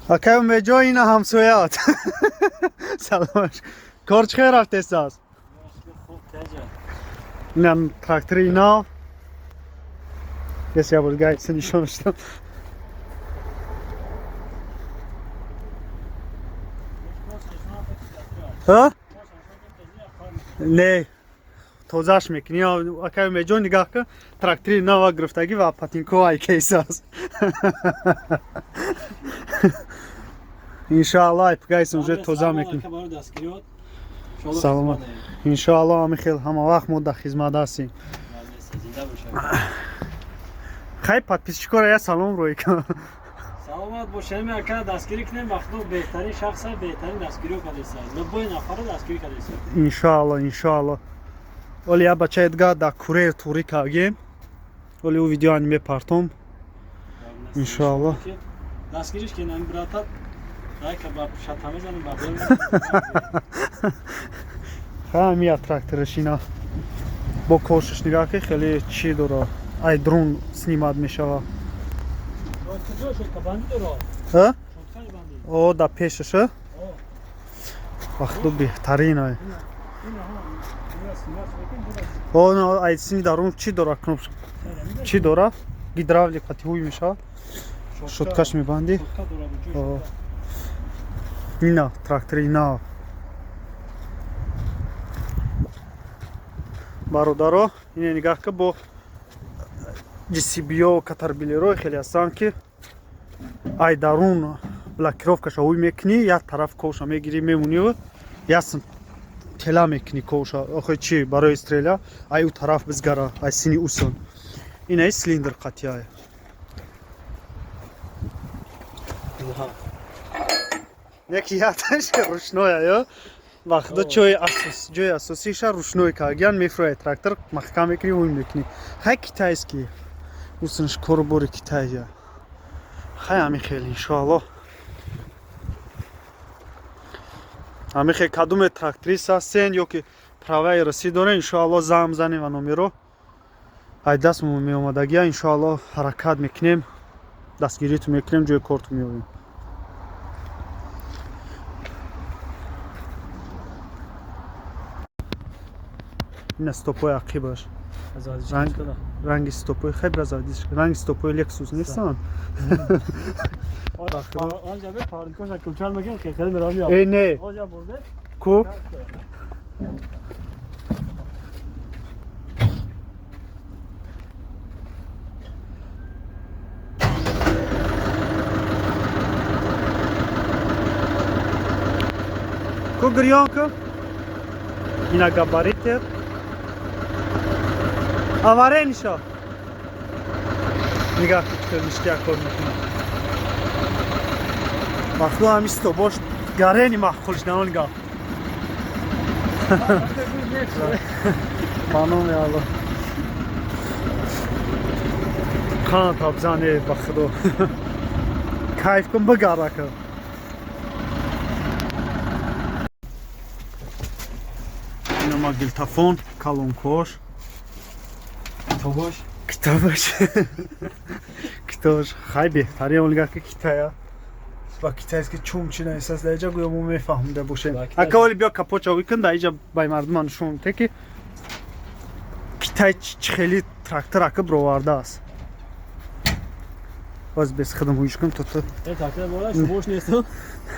Акай Умедҷон, ина ҳамсояат. Салом. Кор чӣ хел рафтесааст? Инам трактори нав. Ес я бор гайса нишон шудам. Ҳа? Не, тозаш мекунӣ. Акай Умедҷон, нигаҳ кун, трактори нава гирифтагӣ ва патинко ай кейсааст. Иншоалло, ай пгайсам уже тоза мекунӣ. Саломат. Иншоалло, ҳами хел ҳама вақт мо дар хизмат ҳастем. Хай, подписчикора я салом рӯй кун. Саломат бошем, ака, дастгирӣ кунем, ба худо, беҳтарин шахса, беҳтарин дастгириё кардеса, любой нафарро дастгирӣ кардеса. Иншоалло, иншоалло. Оли я бачаи дигар дар курея турӣ кардем. Оли ӯ видео ани мепартом. Иншоалло. Дастгириш ки нами брата лайка ба шата мезанем, ба бел. Ҳами я трактораш ина бо кошиш, нигаҳ ки хеле чӣ дора. Ай дрон снимать мешава. Куҷо шотка банди дора? Ҳа? Шоткаи банди. О, да пешаша. Вақту беҳтарин ай. О, на, ай сини дарун чӣ дора, кнопка чӣ дора? Гидравлика тиҳуй мешава. Шоткаш мебандӣ. Шотка дора буҷо. О. Ина трактори нав. Бародаро, ине нигаҳ ки бо ҷсбо катарбилеро хеле ҳастанд, ки ай дарун блокировкаша ҳуй мекунӣ, як тараф ковша мегирӣ, мемонӣ, ясн тела мекунӣ ковша, охе чи барои стреля ай ӯ тараф бизгара, ай сини усон. Ина цилиндр қатиай. Яки яташ рушноя ё вақто ҷои асос, ҷои асосиша рушной кагян, мефурӯяй трактор, маҳкам мекунӣ, ҳуй мекунӣ. Хай, китайский усунш, кору бори китайя. Хай, ҳами хел, иншоалло, ҳами хел кадуме тракторист ҳастен ё ки праваи русӣ дорен, иншоалло, занг занем ва номеро ай даст меомадагия, иншоалло, ҳаракат мекунем, дастгириту мекунем, ҷои корту меоем. Ина стопои ақибаш, ранги стопои хай бразадиш, ранги стопои Лексус нестанд. Э, не, ку ку гирён ку. Ина габаритер аварениша, нигаҳ ки чӣ ништяк кор мекунад. Вақто ҳами стобош гарени маъқулш на, нигаҳ, ба номи Алло, қанд табзане, ба худо, кайф кун, бигарака. Ина магнитофон, колонкош. Китобош. Китобаш, китобаш. Хай, беҳтарин он ки китая ва китайски чум чи нависаст дар иҷа, гӯё мо мефаҳмида бошем. Ака, оли биё, капоча викун, дар иҷа бай мардума нишон те, ки китай чӣ хели трактор ака бировардааст. Боз без худам ҳуиш кун то ту.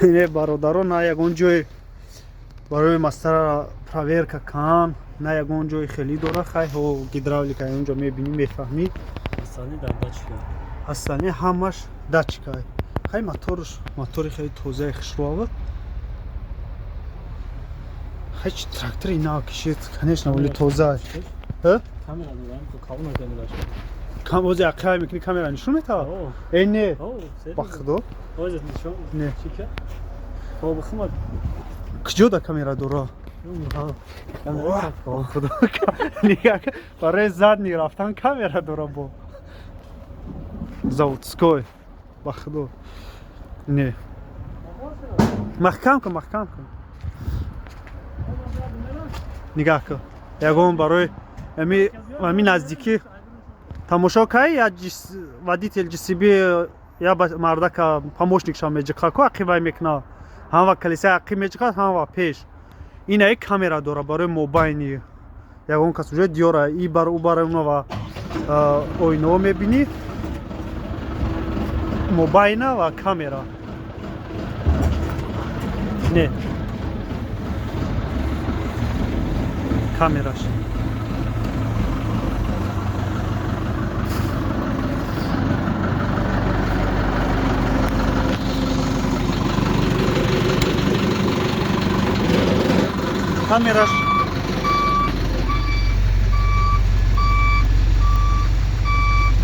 Не, бародаро, на ягон ҷой барои мастара проверка кан, на ягон ҷои хелӣ дора. Хай, ҳо, гидравлика онҷо мебинӣ, мефаҳмӣ. Астани ҳамаш датчика. Хай, моторш мотори хеле тозаи хушрӯава. Хай, чи трактори нав кишид, конечно, оли тоза. Ози ақай мекунӣ, камера нишон метавад? Э, не, ба худо, не, куҷо да камера дора? Худо, барои задний рафтан камера дора, бо заводской, ба худо. Не, маҳкам кун, маҳкам кун. Нигаҳ кун, ягон барои ами наздикӣ тамошо кай, я водитель ҷсб. Я мардака помощникша меҷиқа ку ақибай мекуна. Ҳама колесаи ақиб меҷиқад, ҳама пеш. Ина як камера дора барои мобайни. Ягон кас уже диёра и бар у бар уна ва оинао мебинӣ. Мобайна ва камера. Не. Камераш. Камераш.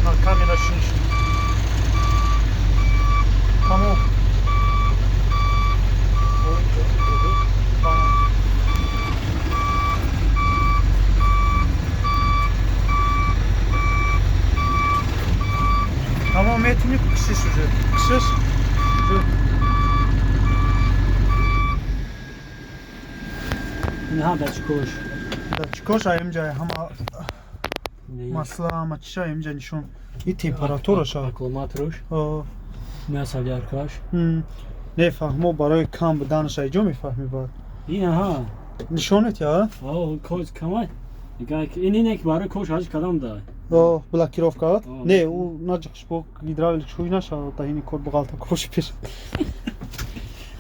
На камера шиш. Тамом. Тамом метуни кшиш уже. Кшиш. Ин датчикош. Датчикош аимҷа ҳама масла ҳама чиша аимҷа нишон. И температураша. Аккумуляторш. На соляркаш. Не фаҳмо барои кам буданаш айҷо мефаҳми баъд. Ин аҳа. Нишонет я? О, коз камай. Ин ине ки барои кош ҳаҷ кадам да. О, блокировка? Не, ӯ наҷиқш бо гидравлик шӯй нашавад, та ини кор буғалта коши пеш.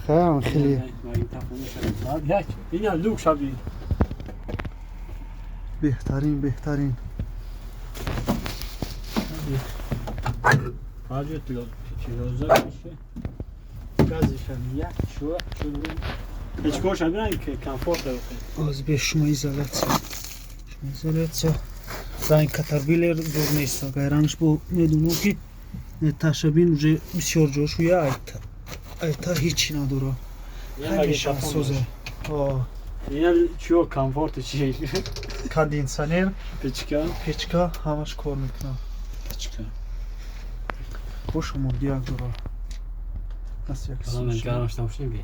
Хеле хеле. Ина люк шаби. Беҳтарин, беҳтарин. Оз бе шумоизоляция. Шумоизоляция. Ранг катарбилер зур нест. Агар рангш бо медунам ки ташабин уже бисёр ҷо шуя айта. Айта ҳеч надора. Ҳамеша соза. О, Ина чио комфорт чи? Кондитсионер, печка, печка ҳамаш кор мекунад. Печка. Бош мурдияк дора. Нас як гармаш тамошин би.